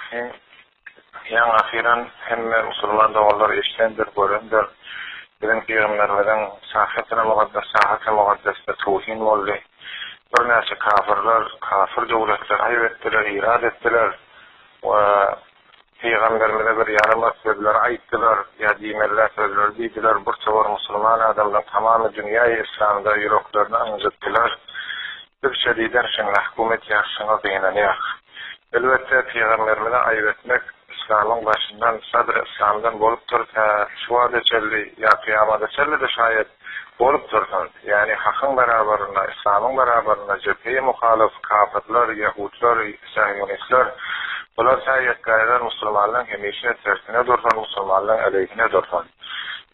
Rahmanir-Rahim. Ýaňy ahyran hemme musulman doganlar eşidendir, görendir. Biziň pygamberimiziň sahatyna mukaddes, sahaty mukaddesde towhin boldy. Birnäçe kafirler, kafir döwletler aýyp etdiler, irad etdiler we pygamberimize bir ýaramaz sözleri aýtdylar, ýa diýmezler sözleri diýdiler. Bir towar musulman adamlaryň tamamy dünýäi yslamda ýüreklerini ynjytdylar. Biz şediden şuny mahkum etýäs, şuňa gynanýas. Elbetde, pygamberimize aýyp etmek yslamyň başyndan, sadr-y yslamdan bolupdyr, tä şu wagta çenli ýa kyýamata çenli-de şaýat bolup dursun. Ýagny hakyň beraberinde, yslamyň beraberinde jebheýi muhalyf, kafirler, ýehudlar, sähýunistler, bular tä ýetgäýler musulmanlaryň hemişe tersine dursun, musulmanlaryň aleýhine dursun.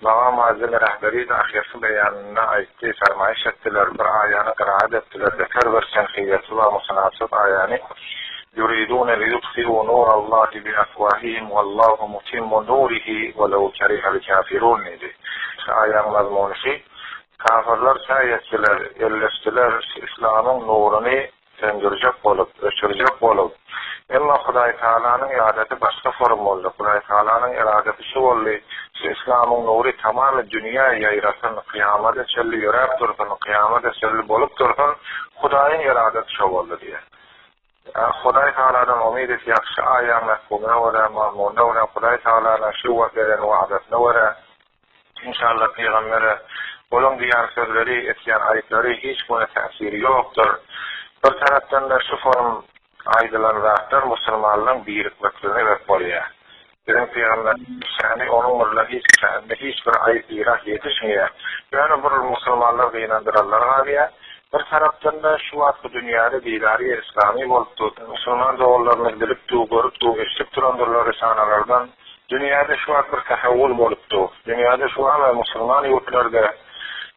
Magam Muazzemi Rehberi-de ahyrky beýanynda aýtdy, fermaýyş etdiler, bir aýany gyraat etdiler, beter bir senhiýeti bar mutanasip aýany, Ýuridune liýutfiu nurallahi biafwahihim wallahu mutimmu nurihi welew kerihel kafirun diýdi. Şu aýaň mazmuny şi, Kafirler säý etdiler, elleşdiler, şu yslamyň nuruny söndürjek bolup, öçürjek bolup. Emma Hudaý Tagalanyň eradasy başga forum boldy. Hudaý Tagalanyň eradasy şu boldy, şu yslamyň nury tamamy dünýä ýaýrasyn, kyýamada çenli ýöräp dursun, kyýamada çenli bolup dursun, Hudaýyň eradasy şo boldy diýýär. Hudaý Tagaladan umyt etýäs, şu aýaň mefhumyna görä, mazmunyna görä, Hudaý Tagalanyň şu beren wadasyna görä, Inşallah pygambere olaň diýýän sözleri, etýän aýyplary hiç güne täsiri ýokdur. Bir tarapdan-da şu forum aýdylan zatlar musulmanlaň birikmekligine sebep bolýar. Biziň pygamberimiziň şäni onuň birle hiç şäninde hiç bir aýyp irat ýetişmeýär. Ýöne bir musulmanlar gynandyranlar galýar. Bir tarapdan-da şu wagt bu dünýäde didary yslamy bolup dur. Musulman doganlarymyz bilip dur, görüp dur, eşidip durandyrlar risalalardan. Dünýäde şu wagt bir tahawwul bolup dur. Dünýäde şu wagt musulman ýurtlarda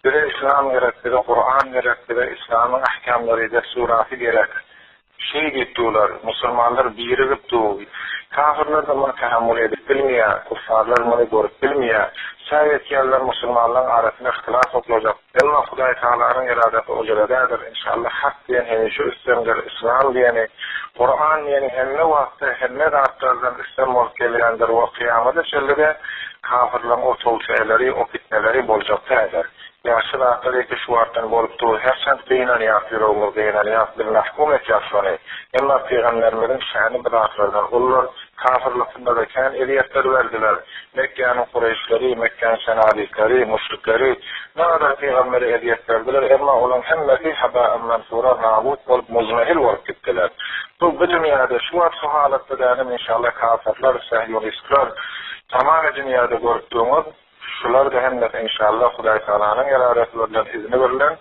bize islam gerek, bize Kuran gerek, bize islamyň ahkamlary, dessuraty gerek. Şeý diýip durlar. Musulmanlar birigip dur. Kafirler-de muny tahammul edip bilmeýär. Kuffarlar muny görüp bilmeýär. Säý etýänler musulmanlaryň arasyna ihtilaf oklajak. Emma Hudaý Tagalanyň eradasy o jere däldir. Inşallah Hak diýen hemişe üstemdir, Yslam diýeni, Kuran diýeni hemme wagtda hemme zatlardan üstem bolup gelýändir we kyýamada çenli-de kafirleň o towteleri, o pitneleri boljak däldir. Ýagşy zatlar ýeke şu wagtdan bolup dur. Herçent gynanýas, ýüregimiz gynanýas, biz mahkum etýäs şony. Emma pygamberimiziň şäni bu zatlardan uludyr. Kafirlykynda-da kän ezýetler berdiler. Mekgäniň kureýşleri, Mekgäniň senaditleri, müşrikleri nägadar pygambere ezýet berdiler, emma olaryň hemmesi habaen mensura, nabut bolup, muzmehil bolup gitdiler. Bu bu dünýäde şu wagt şu halatda dänem inşallah kafirler, sähýunistler tamamy dünýäde görüp durňyz. Şular-da hemmesi inşallah Hudaý Tagalanyň eradasy birlen, izni birlen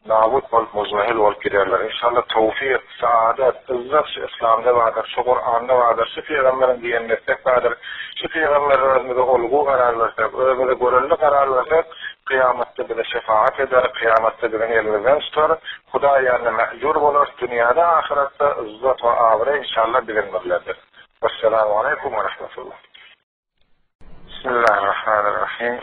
nabut bolup muzmehil bolup giderler. Inşallah towfyk, saadat, yzzat şu yslamda bardyr, şu Kuranda bardyr, şu pygamberiň diýenini etsek bardyr. Şu pygambere özümize olgu karar bersek, özümize görelde karar bersek, kyýamatda bize şefaat eder, kyýamatda biziň elimizden tutar, Hudaý ýanynda mäjur bolarys, dünýäde ahyratda yzzat we abraý inşallah biziň birlendir. Wesselamu aleýkum we rahmetullah. Bismillahirrahmanirrahim.